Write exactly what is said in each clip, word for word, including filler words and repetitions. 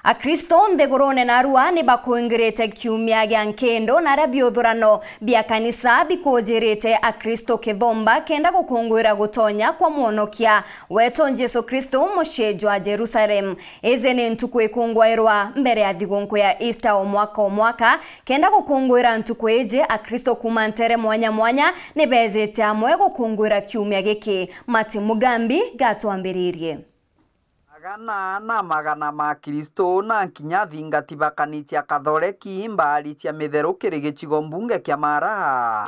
Akristo nthigurune narua ni bakuingirite kiumia gia nkindu, na aria biuthurano bia kanisa bikujirite Akristo kithumba kenda gukunguira gutonya kwa Mwonokia wetu Jesu Kristo mucii jwa Jerusalem. Iji ni ntuku ikungwairwa mbere ya thigunku ya Easter o mwaka o mwaka. Kenda gukunguira ntuku iji, Akristo kuuma nteere mwanya mwanya ni beejite amwe gukunguira kiumia giki. Martin Mugambi gatwambiririe. Magana na magana ma Akristo na kinya athingati ba kanisa ya Kathoreki mbaari cia mitheru kiri gicigo mbunge kia Mara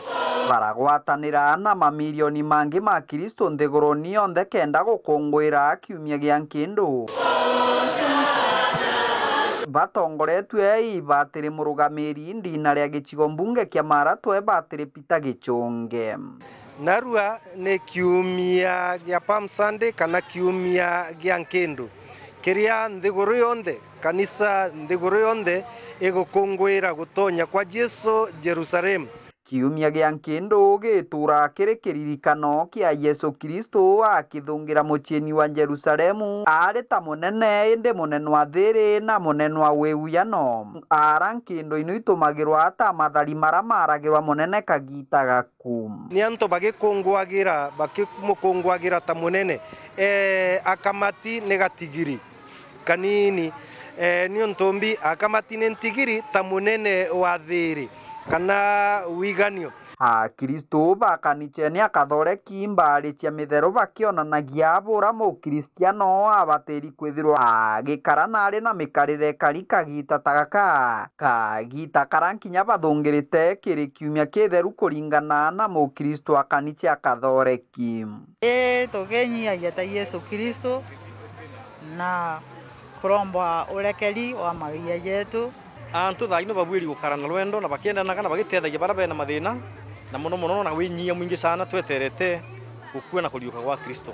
baragwatanira na mamirioni mangi ma Akristo nthiguruni yonthe kenda gukunguira kiumia gia nkindu. Batongoretue i batiri murugamiri ndiina ria gicigo mbunge kia Mara twe batiri Peter Gichunge. Narua ni kiumia gia Palm Sunday kana kiumia gia nkindu, kiria nthiguru yonthe, kanisa nthiguru yonthe igukunguira gutonya kwa Jesu Jerusalem. Kiumia gia nkindu gituura kiri kiririkano kia Yesu Kristo akithungira muciini wa Jerusalemu ari ta munene, indi munene wa thiiri na munene wa wiguyano. Ara nkindu inu itumagirwa ta mathari mara maragirwa munene kagiita gaku. Ni antu bagikunguagira, bakimukunguagira ta munene, ee, akamati ni gatigiri kanini, ee, niuntu mbi akamati ni ntigiri ta munene wa thiiri kana wiganio. Akristo ba kanicheni ya Kathoreki mbaari cia mitheru bakionanagia bura Mukristiano abatiri kwithirwa agikara na ari na mikarire ikari kagiita ta gaka, kagiita kara nkinya bathungirite kiri kiumia kitheru kuringana na Mukristo wa kanicha ya Kathoreki. Ii tukinyiagia ta Yesu Kristo na kuromba urekeri wa mawia jetu. Antu thaa ino babuiri gukara na rwendo na bakiendanaga na bagitethagia baria bena mathina, na mono mono na winyia mwingi sana tweterete gukua na kuriuka gwa Kristo.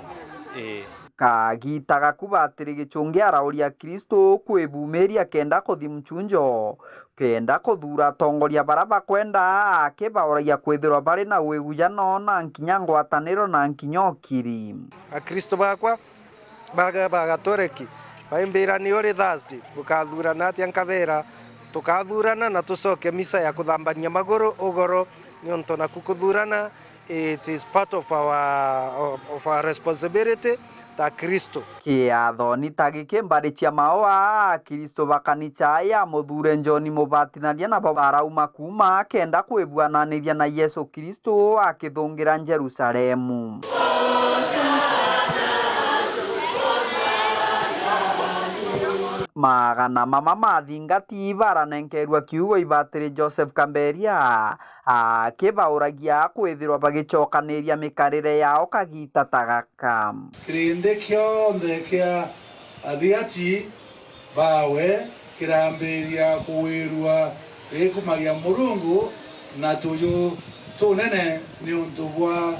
Ii. Kagiita gaku batiri Gichunge arauria Akristo kwibumiria kenda kuthi mchunjo, kenda kuthuura atongoria baria bakwenda, akibauragia kwithirwa bari na wiguyano na nkinya ngwataniro na nkinya ukiri. Akristo bakwa, baga-, ba Gatoreki, baimbira ni uri Thursday, bukathuurana atia? Nkabeera, tukaathuurana na tucoke misa ya kuthambania maguru ugoro, niuntu naku kuthuurana, it is part of our, of, of our responsibility ta Kristo. Kiathoni ta giki mbari cia maua, Akristo ba kanicha ya muthure John Mubatithania nabo barauma kuuma kenda kwibuananiria na Yesu Kristo akithungira Jerusalemu. Magana mama ma athingati baranenkerua kiugo ibatiri Joseph Kamberia, akibauragia kwithirwa bagicokaniria mikarire yao kagiita ta gaka. Kirindi kionthe kia athiati bawe kirambiria kuwirua gikumagia Murungu na tuju tunene niuntu bwa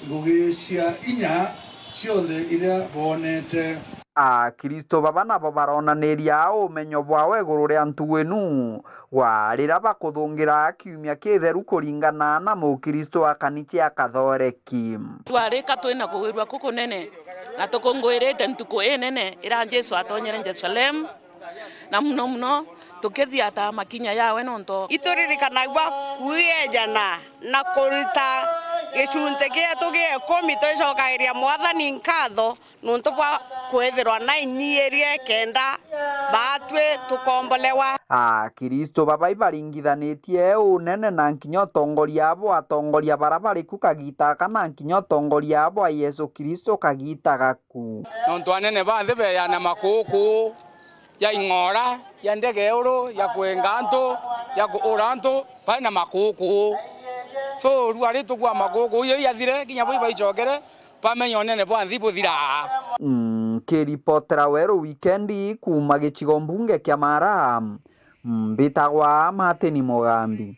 ngugi cia inya cionthe iria boonete. Akristo baba nabo baronaniria umenyo bwao iguru ria ntugu inu, gwa riria bakuthungira kiumia kitheru kuringana na Mukristo wa kanicha ya Kathoreki. Twarika twina kugwirua kukunene, na tukunguirite ntuku inene iria Jesu atonyere Jerusalemu, na muno muno tukithiataa makinya yawe, nontu ituririkanagua kwiejana na kurita gicunci gietu gia ikumi twicokagiria Mwathani nkatho nuntu bwa kwithirwa nainyiirie kenda baatwi tukombolewa. Akristo baba ibaringithanitie unene na nkinya utongoria bwa atongoria bara bari ku kagiita aka na nkinya utongoria bwa Yesu Kristo kagiita gaku. Nontu anene ba nthi beeja na makuukuu ja ing'ora, ja ndege uru, ja kwenga antu, ja kuura antu, bari na makuukuu. So, riu ari tukua makuukuu jau jathire, kinya bo ibaicokere, bamenye unene bwa nthi buthiraa. Nkiripotera Weru Wikendi kuuma gicigo mbunge kia Mara, mbitagwa Martin Mugambi.